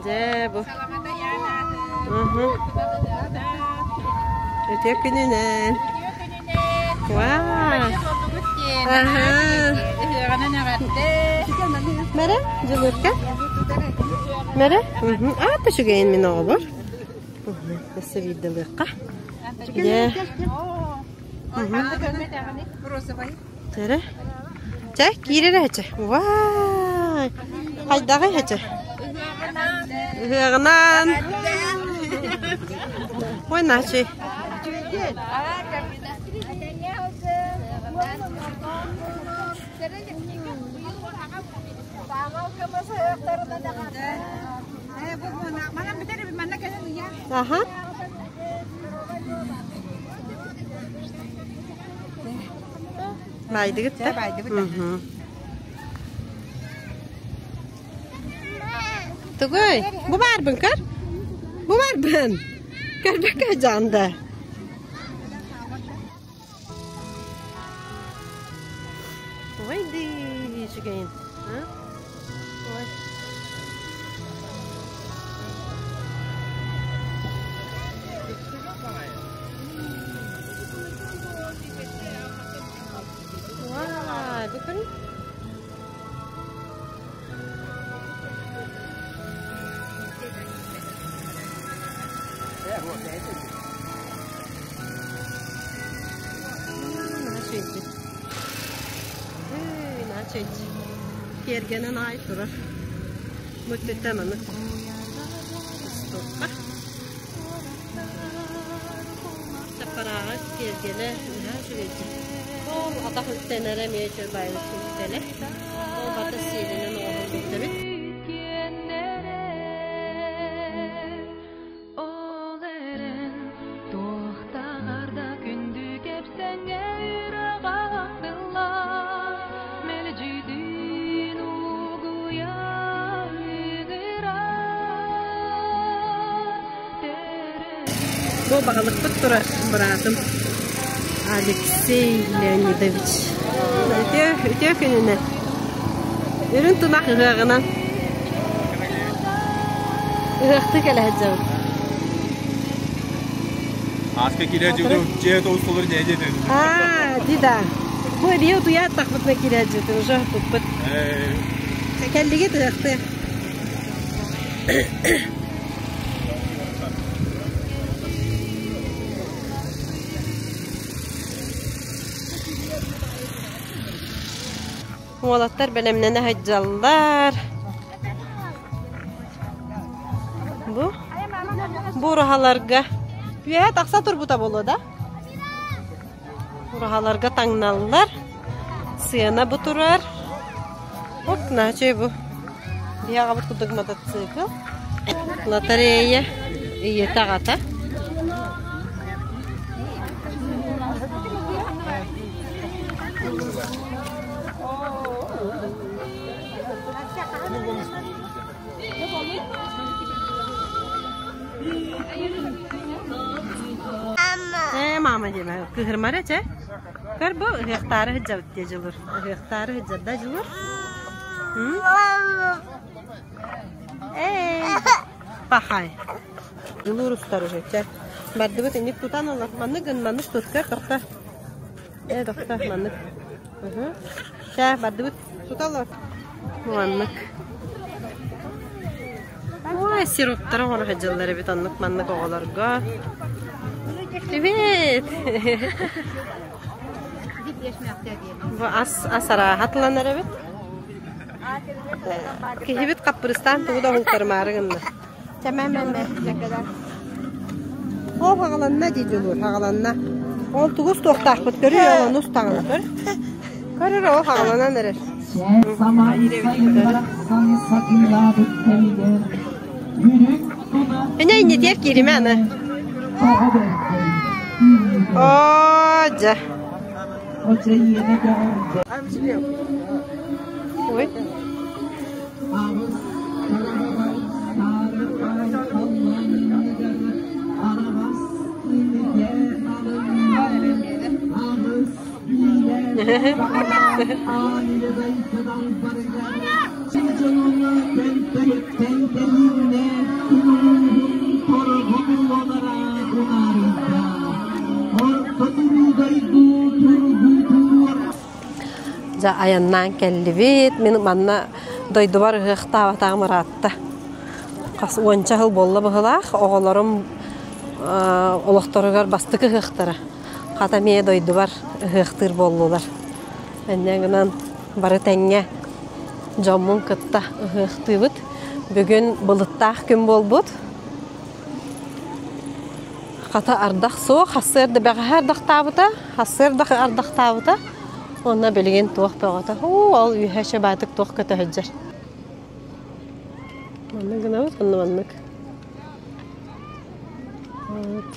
Дьэ бу. Үтүө күнүнэн. Вау. Аха. Мэрэ, Дьулурка. Мэрэ? Аата үчүгэйин мин оҕобор. Өссө биирдэ ылыахха. Дьэ. Чэрэ. Чэ, киирэр эчэ. Вай! Хайдаҕый эчэ? Ыһыаҕынан. Ой, начи. Аха. Баайдыгыт да? Баайдыбыт да. Тугуй? Бу баарбын көр. Бу баарбын. Көрбөккө дьаанда. Ой, дии, үчүгэйин. Ой. Вау, бу күн Киэргэнэн аай турар. Мөттүттэн аны устуохха. Чаппарааҕа киэргэлэ наһаа үчүгэйдик. Ол атах үктэнэрэ эмиэ үчүгэй баайылык үктэлэ. Ол барыта сиэлинэн оҥоһуллубут эбит. Ол эрэн туохтааҕар да күндү кэпсэҥҥэ үрэҕэ мэлдьитин угуйа ыҥырар Бу баҕалыкпыт турар быраатым Алексей Леонидович. Үтүө, үтүө күнүнэн. Үрүҥ тунах ыһыаҕынан. Ыһыахтыы кэлэ сылдьабыт. Ааска киирэ дьиэ дьиэ тоустулар дьиэ дьиэ Аа, ди да. Бу эбиэ утуйаат тахпытына киирэ дьиэтин уже туппут. Кэллигит ыһыахтыы. Уолаттар бэлэмнэнэ сылдьаллар. Бу бу ураһаларга үөһэ тахса турбута буолуо да? Ураһаларга таҥналлар. Сыана бу турар. Оп, наачай бу. Биһиэхэ курдук мотоцикл. Лотерея ийэтэ аҕата. Ээ, мама диэмэ, кыһырмара чэ. Көр бу ыһыахтаары сылдьабыт дии дьулур. Ыһыахтаары сылдьар да дьулур. Ээ, пахай. Дьулуур устар уже чэ. Бардыбыт инник тутан олор. Маннык гын, маннык тут көр, тохто. Ээ, тохто, маннык. Чэ, бардыбыт. Тута олор. Маннык. Ой, сироптары оҥоро сылдьаллар эбит оннук маннык оҕолорго. Привет! Бу ас ас арааһа тыланар эбит. Киһибит хаппырыстаан тугу да уһултарымаары гынна. Ол хаҕаланна дии Дьулуур, хаҕаланна. Ол тугу устуохтаахпыт көрүүй, ол ону устаҕына көр. Көр эрэ, ол хаҕаланан эрэр. Эне иннитиэр кииримэ аны. Оо, дьэ. Ой. Дьэ айаннаан кэллибит. Мин манна дойдубар ыһыахтаабатаҕым ыраатта. Хас уонча сыл буолла быһыылаах. Оҕолорум олохторугар бастакы ыһыахтара. Хата эмиэ дойдубар ыһыахтыыр буоллулар. Инньэ гынан бары тэҥҥэ дьоммун кытта ыһыахтыыбыт. Бүгүн былыттаах күн буолбут. Хата ардах суох, сарсыарда бэҕэһээ ардахтаабыта, сарсыарда ардахтаабыта. Уонна билигин туох бөҕөтө, уу ол үөһэ шабаатык туох көтө сылдьар. Маннык гынабыт, онно маннык. Вот.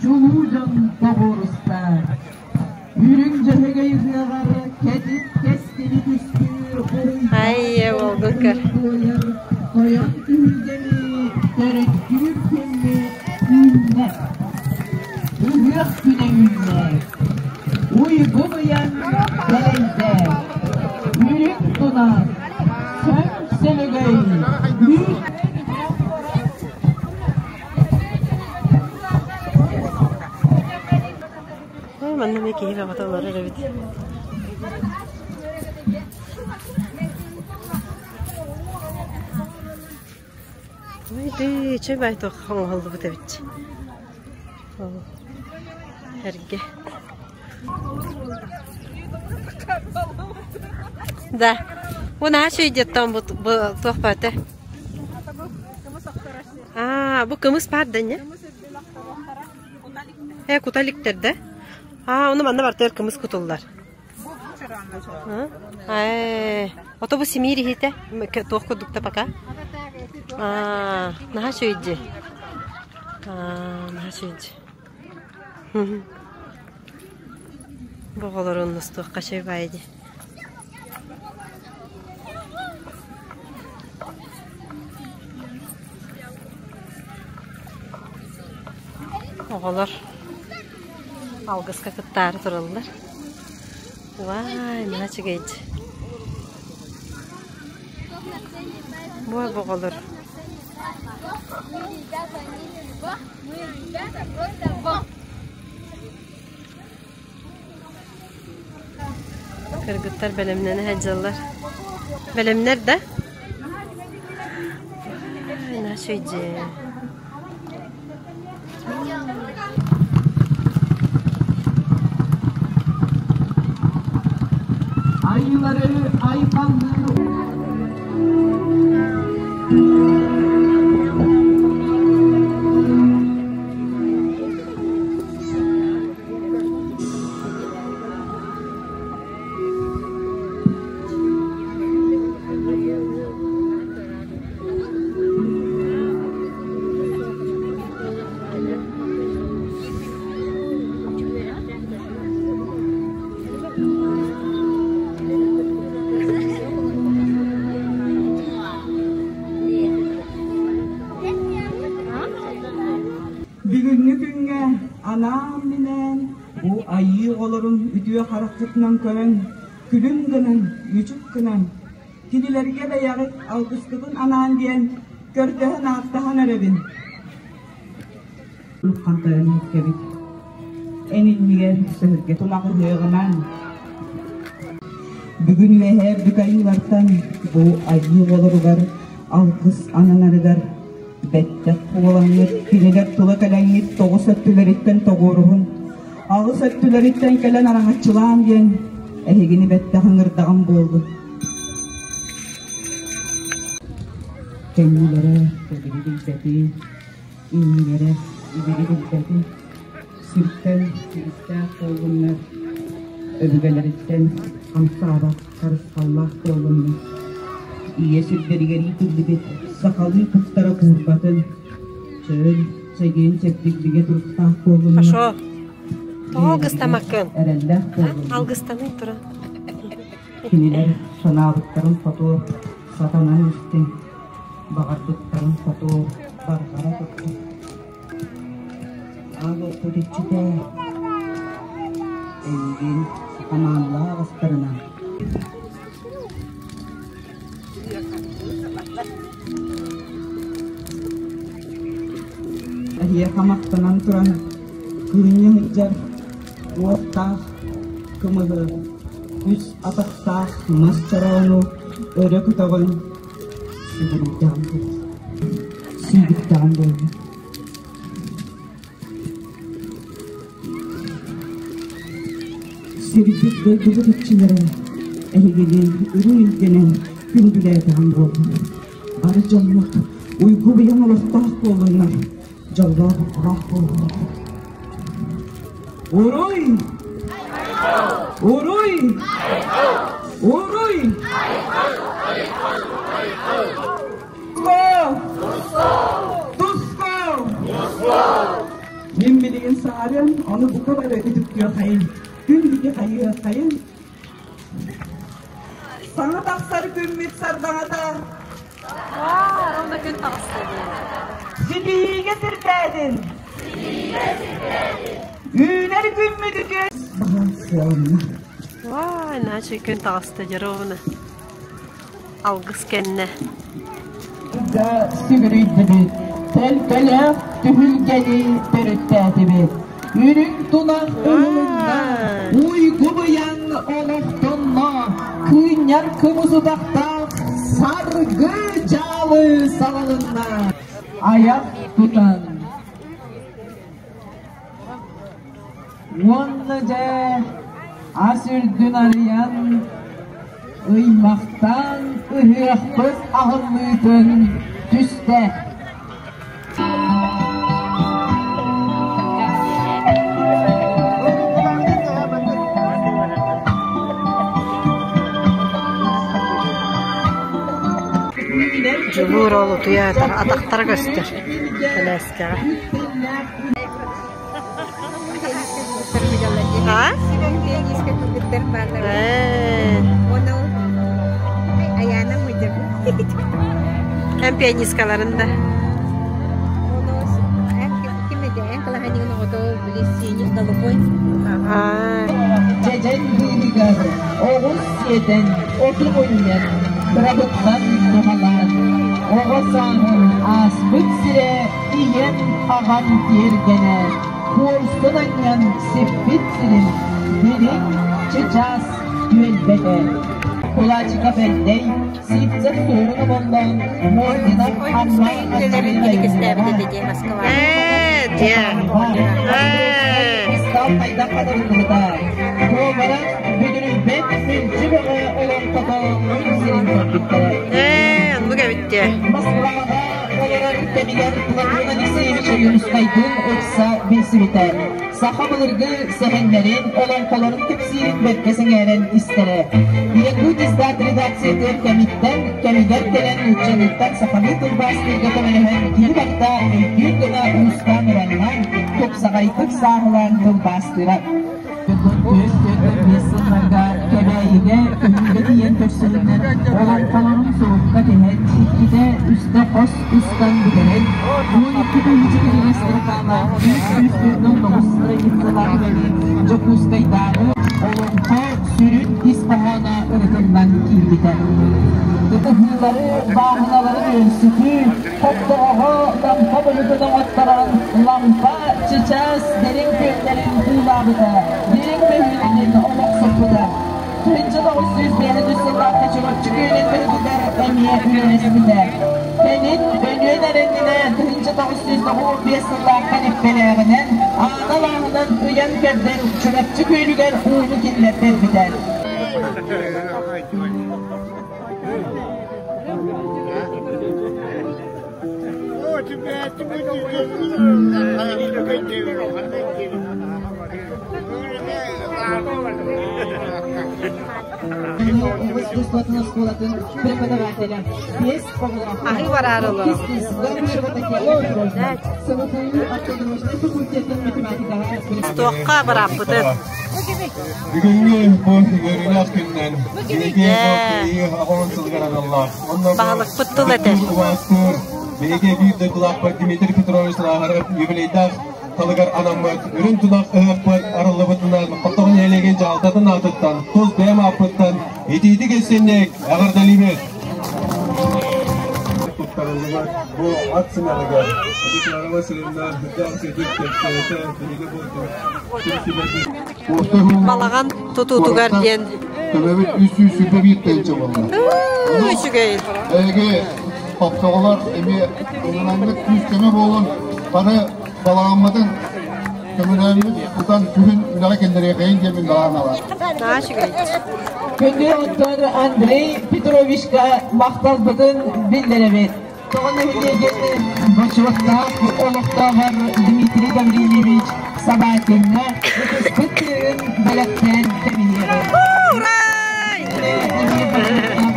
Чулуу дьон тоҕуоруста, үрүҥ дьөһөгөй ыһыаҕар кэтит кэскили түстүүр Ай, уолгун көр. Тойон түһүлгэни төрүттүүр күммүт үүннэ. Ыһыах күнэ үүннэ. Уйгу быйаҥ дэлэйдэ. Үрүҥ тунах, сөҥ сөлөгөй, үүт Ой, манна эмиэ киһи бөҕөтө олорор эбит. Ой, дыы, үчүгэй туох оҥоһуллубут эбит. Ол эргэ. Да. Бу наһаа үчүгэй бу туох баата? Аа, бу кымыс баар да не? Э, кута иликтэр да? Аа, ону манна бартыгар кымыс кутуллар. Ээ, ото бу симиир иһитэ туох курдук да пока. Аа, наһаа үчүгэй дии. Аа, наһаа үчүгэй дии. Бу оҕолорун устуохха үчүгэй баайы дии. Оҕолор алгыска кыттаары тураллар. Уай, наһаа үчүгэй дии. Бу оҕолор Кыргыттар бэлэмнэнэ сылдьаллар. Бэлэмнэр да? Ай, наһаа үчүгэй дьиэ. Айыылары айхаллыыр Бүгүҥҥү күҥҥэ анаан-минээн бу айыы оҕолорун үтүө хараххытынан көрөн, күлүм гынан, мүчүк гынан, кинилэргэ бэйэҕит алгыскытын анаан диэн көрдөһөн-ааттаһан эрэбин. Хантайан иһиккэбит. Эн иннигэр сөһүргэ тумах ыһыаҕынан Бүгүн үөһээ бүк айыылартан бу айыы оҕолоругар алгыс ананарыгар бэттэх буолаҥҥыт кинилэр тула кэлэҥҥит тоҕус өттүлэриттэн тоҕуоруһун, аҕыс өттүлэриттэн кэлэн араҥаччылаан диэн эһигини бэттэх ыҥырдаҕым буоллун. Кэннилэрэ кэбири билбэтин, иннилэрэ ибири билбэтин, сиртэн силистээх буоллуннар, өбүгэлэриттэн хамсаабат харысхаллаах буоллуннар. Ийэ сирдэригэр иитиллибит сахалыы куттара куурбатын, чөл, чэгиэн чэбдик бигэ туруктаах буоллуннар. Хорошо. Тоҕо алгыстамаккын? Эрэллээх буоллуннар. Алгыстаный туран. Кинилэр санаабыттарын хоту сатанан истиҥ, баҕарбыттарын хоту барҕара туттун. Аал оппут иччитэ эйигин хамаанлаах астарынан. Эһиэхэ махтанан туран кыынньа сылдьар уоттаах кымыһы, үс атахтаах мас чороону өрө көтөҕөн сүгүрүйдэҕим сүүрүктэҕим буолла. Сирбит дойдубут иччилэрэ эһигини үрүҥ илгэнэн күндүлээтэҕим буоллун. Бары дьоммут уйгу-быйаҥ олохтоох буоллуннар, дьоллоох олох буоллуннар. Уруй! Уруй! Уруй! Туско! Мин билигин саарыам, ону бука бары үтүктүөххэйин, күн диги хайыаххайын. Саҥа тахсар күммүт сардаҥата. Ровно күн таҕыста Ситиһиигэ сирдээтин! Үүнэр күммүт үтүө сыалынна. Вай, иначе күн таҕыста дьэ ровно. Алгыс кэннэ. Сүгүрүйдүбүт, төлкөлөөх түһүлгэни төрүттээтибит. Үрүҥ тунах уһулунна, уйгу-быйаҥ олохтонно, кыынньар кымыс утахтаах саргы дьаалы салалынна. Айах тутан Уонна дьэ ас үрдүн арыйан, ыймахтаан ыһыахпыт аһыллыытын түстэ. Дьулуур ол утуйа атахтара көстөр кэлээскэҕэ. А? Эн пианисткаларын да. Дьэдьэн быыһыгар оҕус сиэтэн, оту мунньан, кырабыттан туһалаан, оҕо сааһын ааспыт сирэ ийэм, аҕам тиэргэнэ, куорсун анньан сиппит сирин дириҥ, чычаас түөлбэтэ. Кулачиков Эллэй, Сивцев Суорун Омоллоон, Мординов Амма Ээ, дьэ. Стал хайдах хатырыллыбыта. Туобара бүдүрүйбэт мүлдьү бөҕө олоҥхото күн сирин көрбүттэрэ. Ээ, оннук эбит дьэ. Москваҕа олорор кэмигэр Платон Алексеевич Ойуунускайдыын ыкса билсибитэ. Саха былыргы сэһэннэрин, олоҥхолорун кэпсиирин бэркэ сэҥээрэн истэрэ. Якут издат редакциятыгар кэмиттэн кэмигэр кэлэн нууччалыыттан сахалыы тылбаастыырга көмөлөһөн киһи барыта өйдүүр гына уустаан-ураннаан, тупсаҕайдык сааһылаан тылбаастыыра. Түөрт сылларга Кэбээйигэ көһүүгэ тиийэн көрсөллөр, олоҥхолорун сурукка тиһэн, иккитэ үстэ хос устан бүтэрэн, 12 тыһыынча киһини строкалаах 349 страницалаах үлэни Дьокуускайдааҕы олоҥхо сүрүн ис хоһооно ырытыллан киирбитэ. Ытыһыылары, бааһыналары үөнсүтүү, Хоптоҕоҕо лампа былытын оҥотторон, лампа чычаас дириҥ күөллэрин уулаабыта, дириҥ бөһүөлэгин олохсуппута. 1905 сыллаахха Чурапчы күөлүн быһытыгар эмиэ үлэлэспитэ. Кэлин Өнүөн эрэннинэ 1995 сыллаахха Липпэлээҕинэн, Аана Лааһынан ыйан кэрдэн Чурапчы күөлүгэр ууну киллэртэрбитэ. Оскуолатын преподавателя. Аһыы бараары олорор. Туохха барааппытын. Бүгүҥҥү бу үөрүүлээх күннэн биһиги бу кыайыы аҕалан сылыгар аналлаах. Онно Баһылыкпыт тыл этэр. убаастыыр биһиги биир дойдулаахпыт Дмитрий Петрович Лааһаров юбилейдаах талыгар анаммыт үрүн тунах ыһыахпыт арыллыбытынан Хотоҕо нэһилиэгин дьаһалтатын аатыттан тус бэйэм ааппыттан итиитик истинник эҕэрдэлиибит! ыытыллыбыт бу ат сымаҕыгар Клара Васильевна үрдээх үчүгэйдик кэпсээтэ, биһиги бу Балаҕан тутуутугар диэн Төбөбүт 321 тыһыынча буолла. Үчүгэй. Эһиги хопсоҕолор эмиэ ылынаннык күүс-көмө буолун, бары балаҕаммытын көмөлөөннүт тутан күһүн үлэҕэ киллэриэхэйин диэммин баҕа аналар. Наһаа үчүгэй. Күндү оттор Андрей Петровичка махталбытын биллэрэбит. Тоҕо нэһилиэгин бочуоттаах олохтооҕор Дмитрий Гаврильевич Собакиҥҥа ытыспыт тыын бэлэхтээн кэбиһиэҕэ.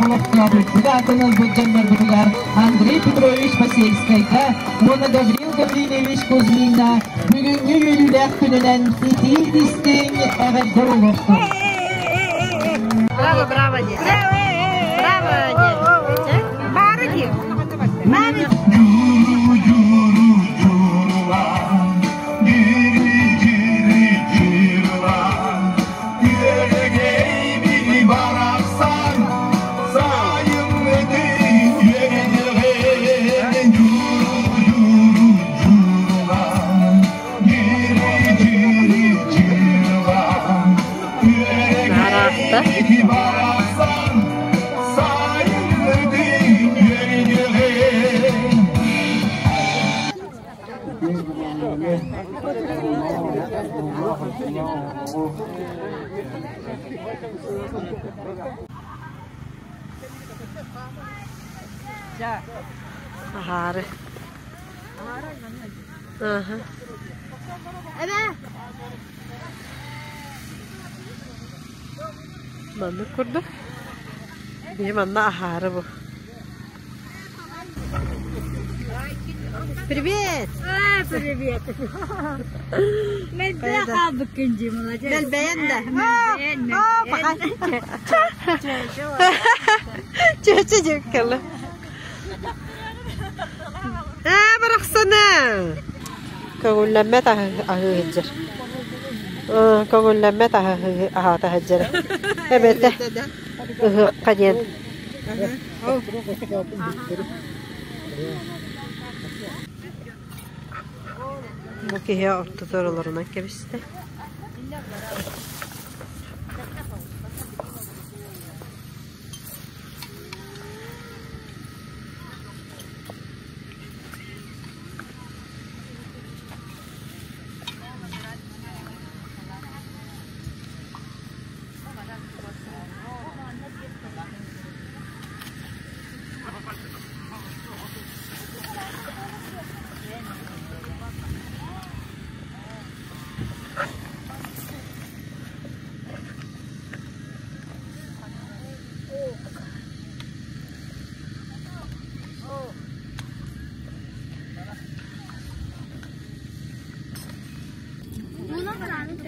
Олохтообуппут аатын ылбыт дьоннорбутугар Андрей Петрович Посельскайга уонна Гаврил Гаврильевич Кузьмиҥҥа бүгүҥҥү үөрүүлээх күнүнэн итии-истиҥ эҕэрдэ буолуохтун! Браво, браво, Браво, Бары дии. Бары. Нараахта. Аһаары. Аха. Маннык курдук. Биһи манна аһаары бу. Привет! А, привет! Мэлбэйэн хаалбыккын дии, молодец. Мэлбэйэн да? Мэлбэйэн, мэлбэйэн. Чүөчэ дьэккэлэ. Ээ, барахсана! Көҥүллэммэт аһыы сылдьар. Көҥүллэммэт аһаата сылдьар. Эбэтэ ыһыахха диэн. Бу киһи ортотугар олорунан кэбистэ.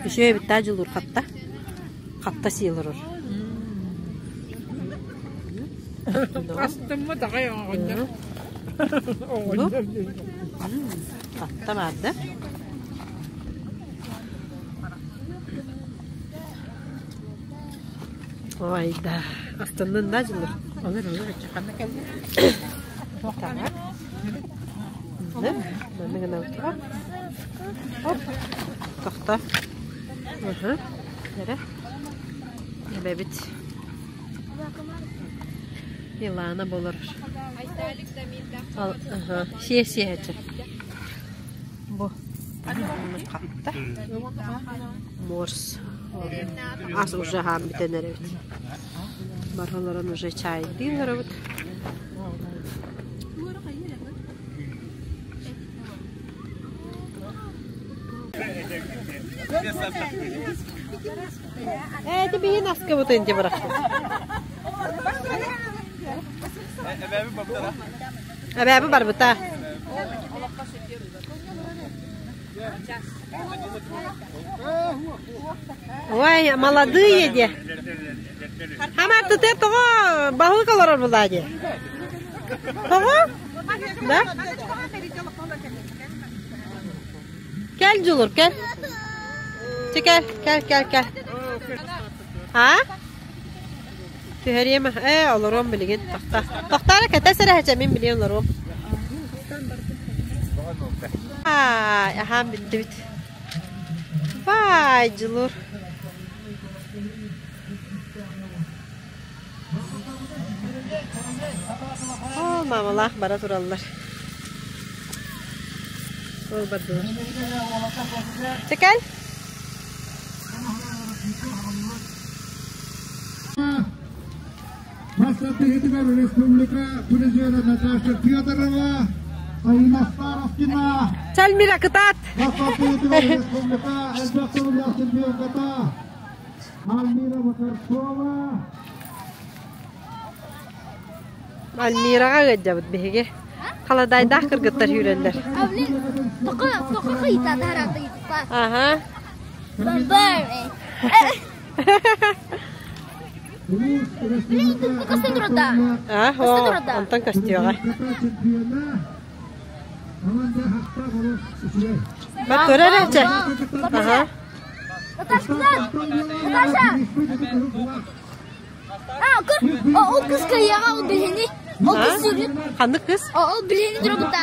Үчүгэй эбит даа дьулуур хатта. Хатта сии олорор. Астыммыт аҕай оҕонньор. Хатта баарда. Ой да, астыннын да дьылыр. Олор олор ханна кэлли? Так. Манны гына Оп. Тохто. Угу. Эрэ. Эбэбит. Илана болор. Ага. Сие сиэчэ. Бу. Хатта. Морс. Ас уже хаан бүтэн эрэбит. Барыларын уже чайдыын эрэбит. Ээ, ити биһин аскыбытын дии бырахпыт. Эбээби барбыта. Ой, молодые де. Хамар тытыр тоҕо баһылык олорор булаа дии. Тоҕо? Да? Кэл Дьулур, кэл. Чэ кэл, кэл, кэл, кэл. А? Түһэриэм, ээ, олоруом билигин. Тохтоо. Тохтоо эрэ, кэтэс эрэ, мин билигин олоруом. Баай, аһаан бүттүбүт. Баай, Дьулуур. Оо, маамалаах бара тураллар. Ол бардылар. Чэ кэл. Бастатыгытыгар республика президента Наташа Федорова, Айна Старостина, Чалмира кытаат! Бастатыгытыгар республика элбэх сыллаах чемпионката Альмира Макаркова, Альмираҕа ыалдьабыт биһиги. Халадаайдаах кыргыттар сүүрэллэр. Аха. Аа, онтон көстүөҕэ. Бар көр эрэ чэ. Аха. Ол кыз кыйаҕа ол билини ол кыз сүрүн Ханнык кыз? Ол билини дробута.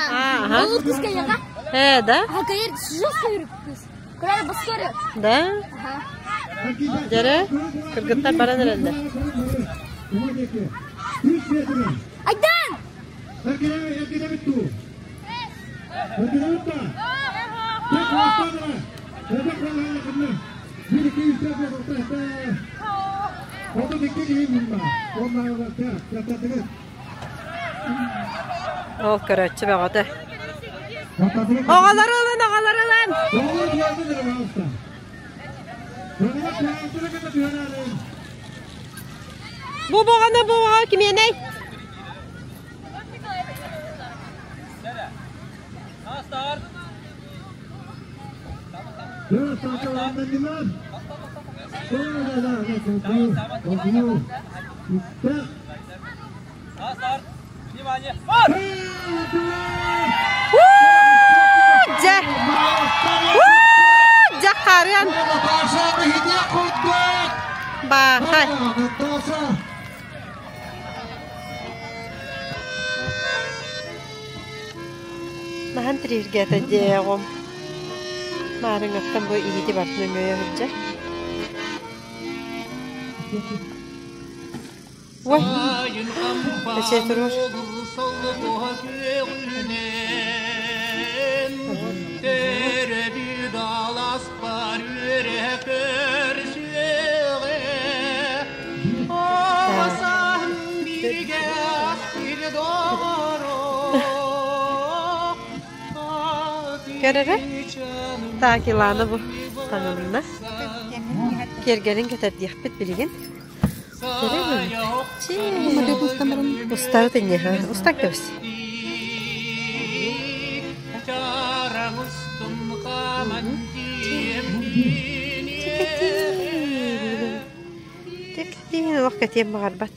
Ол кыз кыйаҕа. Э, да? Кыйыр жестко кыз. Көрөр бас көрөр. Да? Дьэрэ, кыргыттар баран эрэллэр. Айдан! Ол көрөөччү бөҕөтө. Оҕолору ылын, оҕолору ылын! Бу боҕону бу боҕо кимиэнэй? Дьэ! Дьэ харыан! Баахай! Наһан тирииргээтэ диэҕим. Маарыҥҥаттан бу иһити барытын өҥөйө сылдьар. Ой, эчээ туруор. Көр эрэ, Таакилаана бу таҥынна. Киэргэлин кэтэрдиэхпит билигин. Устабыт инньэ, устак кэбис. Тикэтиин олох кэтиэн баҕарбат.